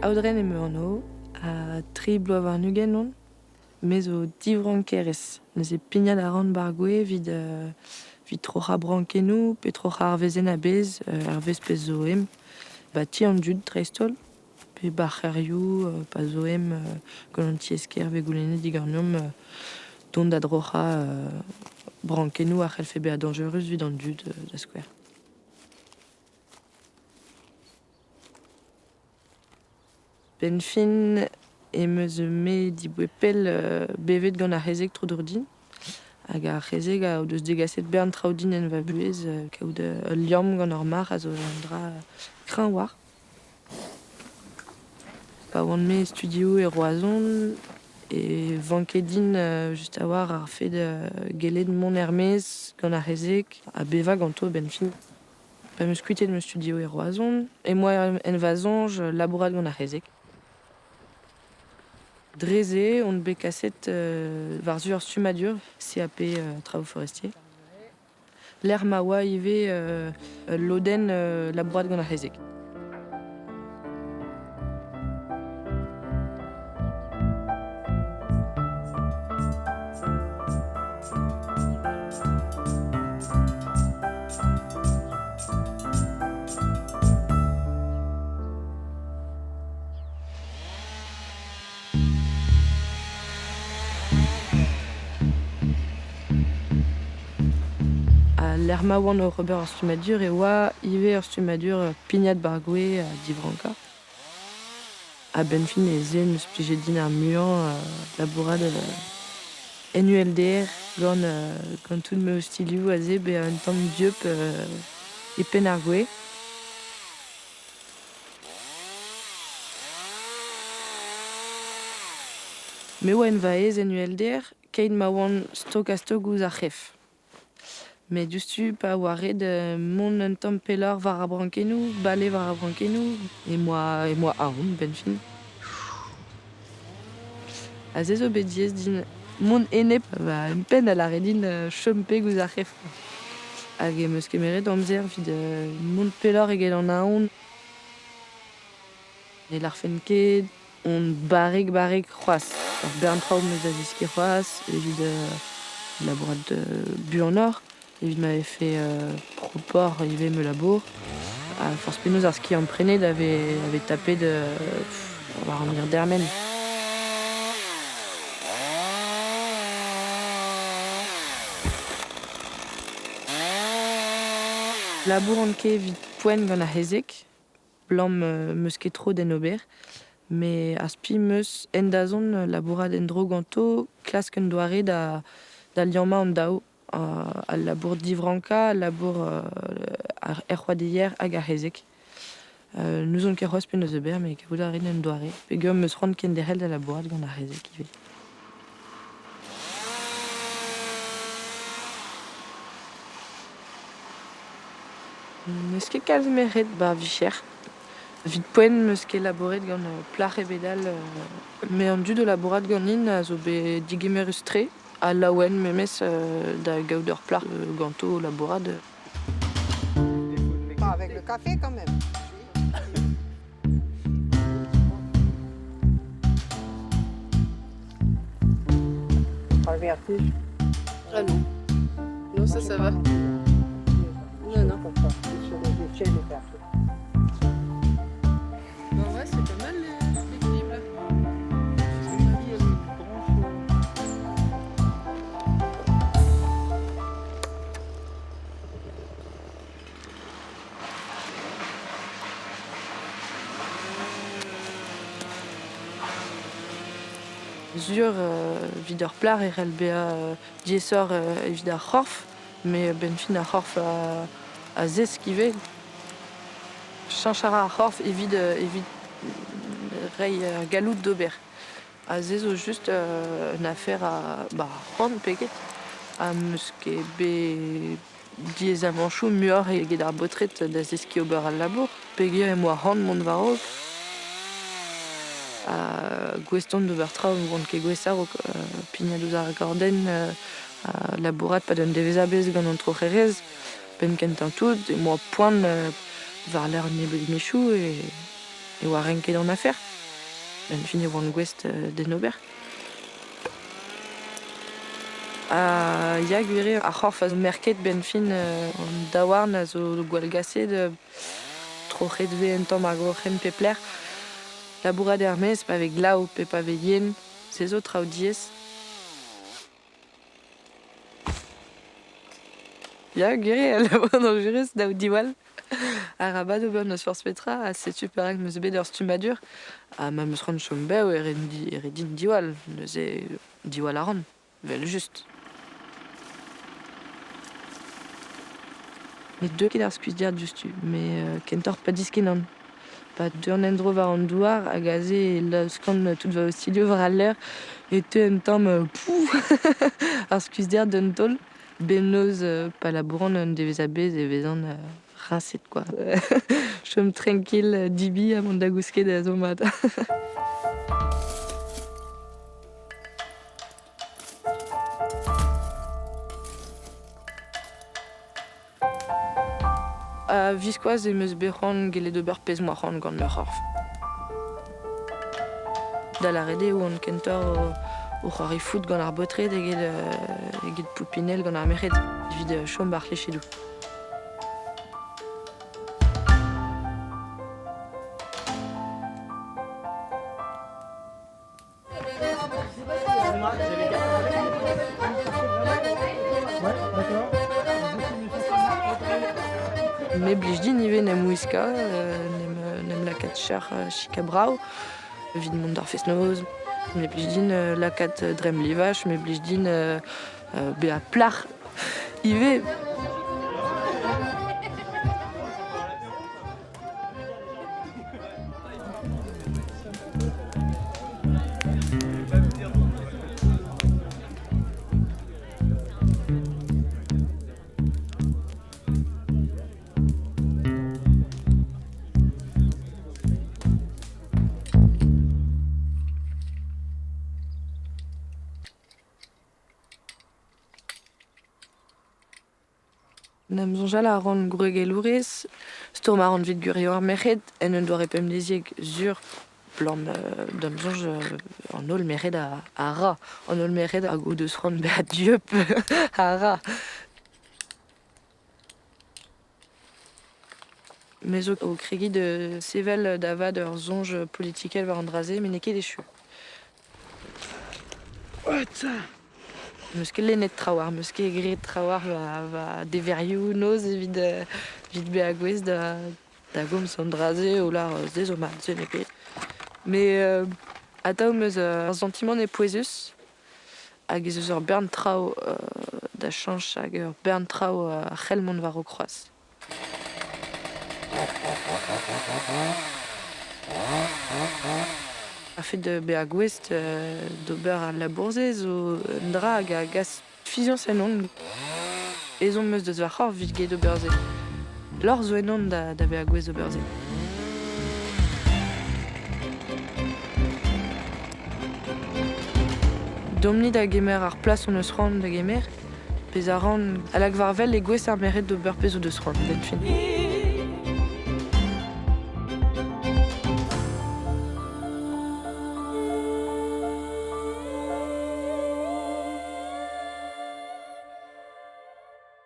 Aodren eo ma anv ha tri bloaz warn-ugent on. Me zo divrankerez. Neuze pignat a ran 'bar gwez evit evit troc'hañ brankennoù pe troc'hañ ar wezenn a-bezh hervez pezh zo ezhomm. 'Ba ti an dud dreist-holl pe 'bar c'hêrioù pa zo ezhomm gant an tiez-kêr 'vez goulennet diganeomp dont da droc'hañ brankennoù a c'hellfe bezañ dañjerus evit an dud da skouer. Benn fin em eus me diboe pell bevet gant ar c'hezeg tro-dro din. Hag ar c'hezeg o deus degaset bern traoù din en va buhez, kaout ul liamm gant ur marc'h a zo un dra kreñv war. Pa oan-me e studioù e Roazhon e vanke din just a-walc'h ar fed gellet mont er-maez gant ar c'hezeg ha bevañ ganto a-benn fin. Pa 'm eus kuitaet ma studio e Roazhon em boa en va soñj labourat gant ar c'hezeg. Dre-se on bet kaset war-zu ur stummadur CAP travaux forestiers. Lec'h ma oa ivez ul lodenn labourat gant ar c'hezeg. Al lec'h ma oan oc'h ober ar stummadur e oa ivez ur stummadur pignat 'bar gwez ha divrankañ. A-benn fin ez eo 'neus plijet din ar muiañ labourat en uhelder gant gant tout ma ostilhoù aze bezañ un tamm dieub e penn ar gwez. Me 'oa en va aez en uhelder keit ma oan stok-ha-stok ouzh ar c'hef. Met diouzhtu pa oa ret mont un tamm pelloc'h war ar brankennoù, bale war ar brankennoù, em boa em boa aon 'benn fin. Aze zo bet diaes din mont enep va empenn a lâre din chom peg ouzh ar c'hef. Hag em eus kemeret amzer evit mont pelloc'h eget an aon. Ne lârfen ket on barrek-barrek c'hoazh. Ur bern traoù 'm eus da zeskiñ c'hoazh evit labourat buanoc'h, evit ma vefe propoc'h ivez ma labour. Ha forzh penaos ar skiant-prenet a vez a vez tapet war an hir dermen. Labouran ket evit poent gant ar c'hezeg. 'Blam 'meus ket tro d'en ober. Met ar spi 'm eus en dazont labourat en-dro ganto, klask un doare da da liammañ an daou, al labour divrankañ, al labour er c'hoadeier hag ar c'hezeg. N'ouzon ket c'hoazh penaos ober met kavout a rin un doare peogwir 'm eus c'hoant kenderc'hel da labourat gant ar c'hezeg ivez. N'eus ket kalz merc'hed 'ba ar vicher. Evit poent 'm eus ket labouret gant plac'h ebet all. Met an dud o labourat ganin a zo bet digemerus-tre ha laouen memes da gaout ur plac'h ganto o labourat. Pas avec le café quand même. Pas le vertige. Ah non. Non, ça, ça va. Non, non. Bah ouais, c'est pas mal l'équilibre là. Sur evit ur plac'h e c'hell bezañ diaesoc'h evit ar c'horf, met a-benn fin ar c'horf a zesk ivez. Cheñch a ra ar c'horf evit evit reiñ ar galloud d'ober. Ha se zo just un afer a ba c'hoant pe get. Ha 'm eus ket bet diaezamañchoù muioc'h eget ar baotred da zeskiñ ober al labour peogwir em boa c'hoant mont war-raok. Ha gouest on d'ober traoù ne oan ket gouest a-raok, pignat ouzh ar gordenn, labourat 'pad un devezh a-bezh gant an troc'herez. Penn kentañ tout em boa poan war-lerc'h un nebeud mizioù e oa renket an afer. Benn fin e oan gouest d'en ober. Ha ya gwir eo, ar c'horf a zo merket 'benn fin an daouarn a zo gwallgaset, troc'het 'vez un tamm ar groc'hen pep lec'h. Labourat er-maez pa vez glav pe pa vez yen, se zo traoù diaes. Ya, gwir eo, al labour dañjerus, dav diwall. Arabat ober n'eus forzh petra ha setu perak 'm eus bet ur stummadur. Ha ma 'm eus c'hoant chom bev e ret din diwall, neuze diwall a ran, evel-just. Ne deu ket ar skuizhder diouzhtu, met kentoc'h pa diskennan. Pa deuan en-dro war an douar hag aze e laoskan tout va ostilhoù war al leur e teu un tamm pouf ar skuizhder d'un taol. Bemnoz pa labouran un devezh a-bezh e vezan riñset kwa. Chom tranquille, dibi ha mont da gousket a zo mat. A-viskoazh em eus bet c'hoant gellet ober pezh 'moa c'hoant gant ma c'horf. Da lâret eo oan kentoc'h o c'hoari foot gant ar baotred eget poupinell gant ar merc'hed evit chom 'ba ar c'hlichedoù. Me 'blij din ivez 'n em wiskañ, 'n em lakaat cheuc'h chikañ brav evit mont d'ar fest-noz. Me 'blij din lakaat dremm livaj, me 'blij din bezañ plac'h ivez. En em soñjal a ran gwregelourez, stourm a ran evit gwirioù ar merc'hed en un doare pemdeziek sur 'blam d'am soñj an holl merc'hed a ra. An holl merc'hed hag o deus c'hoant bezañ dieub a ra. Me zo o kregiñ da sevel da vat ur soñj politikel war an dra-se met n'eo ket echu. 'Meus ket lennet trawalc'h, 'meus ket graet trawalc'h va deverioù noz evit evit bezañ gouest da gomz an dra-se o lâr se zo mat, se n'eo ket. Met atav 'm eus ar santimant eo pouezus hag ez eus ur bern traoù da cheñch hag ur bern traoù a c'hell mont war-raok c'hoazh. Ar fed da bezañ gouest d'ober al labour-se zo un dra hag a gas fiziañs ennon. Ezhomm 'm eus deus va c'horf evit get ober se. Lorc'h zo ennon da vezañ gouest d'ober se. Deomp-ni da gemer ar plas hon eus c'hoant da gemer. Pezh a ran a lak war wel e gouez ar merc'hed d'ober pezh o deus c'hoant, benn fin.